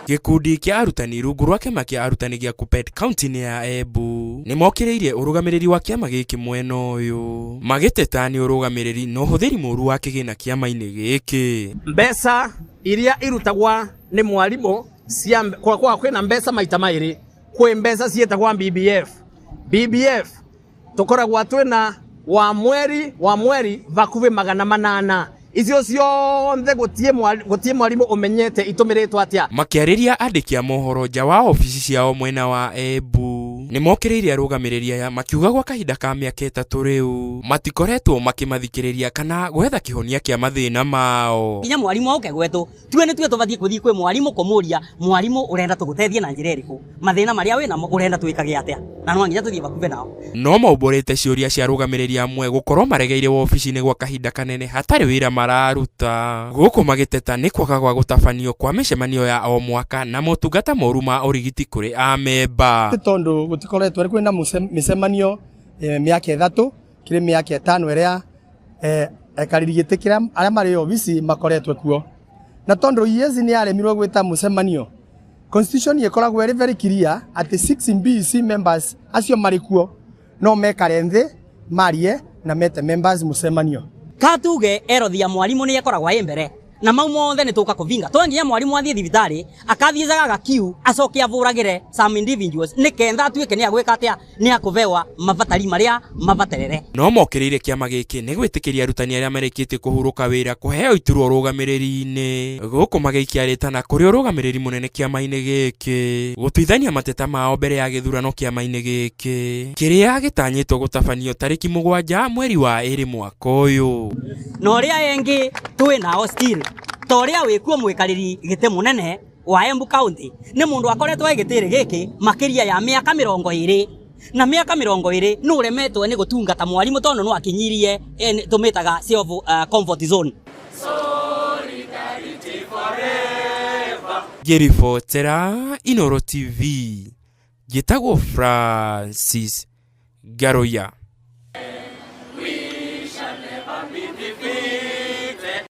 Gĩkundi kĩa arutani rungu rwa kĩama kĩa arutani gĩa KUPPET kaunti-inĩ ya Embu nĩ mokĩrĩirie ũrũgamĩrĩri wa kĩama gĩkĩ mwena ũyũ magĩteta nĩ ũrũgamĩrĩri na ũhũthĩri mũru wa kĩgĩna kĩama-inĩ gĩkĩ. Mbeca iria irutagwa nĩ mwarimũ cia kwa kwa kwĩna mbeca maita maĩrĩ kwĩ mbeca ciĩtagwa BBF. BBF tũkoragwa twĩna wa mweri wa mweri vakuvi 800 icio ciothe gũtiĩ mwarimũ ũmenyete itũmĩrĩtwo atĩa. Makĩarĩria andĩki a mohoro nja wa obici ciao mwena wa Embu nĩ mokĩrĩirie arũgamĩrĩri aya makiuga gwa kahinda ka mĩaka 3 rĩu matikoretwo makĩmathikĩrĩria kana gwetha kĩhonia kĩa mathĩna mao. Nginya mwarimũ oke gwetũ tuwe nĩ tuwe tũbatiĩ kũthiĩ kwĩ mwarimũ kũmũria mwarimũ ũrenda tũgũteithie na njĩra ĩrĩkũ, mathĩna marĩa wĩ namo ũrenda twĩkage atĩa, na no nginya tũthiĩ vakuve nao. No maumbũrĩte ciũria cia arũgamĩrĩri amwe gũkorwo maregeire wobici-inĩ gwa kahinda kanene hatarĩ wĩra mararuta, gũkũ magĩteta nĩ kwaga gwa gũtabanio kwa mĩcemanio ya o mwaka na motungata moru ma ũrigiti kũrĩ amemba. Nĩ tondũ gũtikoretwo kwĩna mĩcemanio mĩaka 3 kĩrĩ mĩaka 5 ĩrĩa ekarĩri gĩtĩ kĩrĩa arĩa marĩ obici makoretwo kuo. Na tondũ EAC nĩ yaremirwo gwĩta mũcemanio, constitution ĩkoragwo ĩrĩ very clear atĩ 6 BEC members acio marĩ kuo no mekare nthĩ marie na mete members mũcemanio. Katuge erothi ya mwarimu nĩ ekoragwo ĩ mbere na mau mothe nĩ tũka kũvinga to nginya mwarimu athiĩ thibitarĩ akathiĩcaga gakiu acoke avũragĩre some individuals nĩ kentha atuĩke nĩ agwĩka atĩa nĩ akũbewa mabatari marĩa mabaterere. No mokĩrĩire kĩama gĩkĩ nĩ gwĩtĩkĩria arutani arĩa marĩkĩtie kũhurũka wĩra kũheo iturwa ũrũgamĩrĩri-inĩ gũkũ magĩikia rĩtana kũrĩ ũrũgamĩrĩri mũnene kĩama-inĩ gĩkĩ gũtuithania mateta mao mbere ya gĩthurano kĩama-inĩ gĩkĩ kĩrĩa gĩtanyĩtwo gũtabanio tarĩki 7 mweri wa 2 mwaka ũyũ. Na ũrĩa ĩngĩ twĩ nao still ta ũrĩa wĩkuo mwĩkarĩri gĩtĩ mũnene wa Embu County nĩ mũndũ akoretwo gĩtĩrĩ gĩkĩ makĩria ya mĩaka 20 na mĩaka 20 nĩ ũremetwo nĩ gũtungata mwarimũ tondũ no akinyirie tũmĩtaga self comfort zone. Solidarity forever. Ngĩribotera Inooro TV, njĩtagwo Francis Ngaruiya.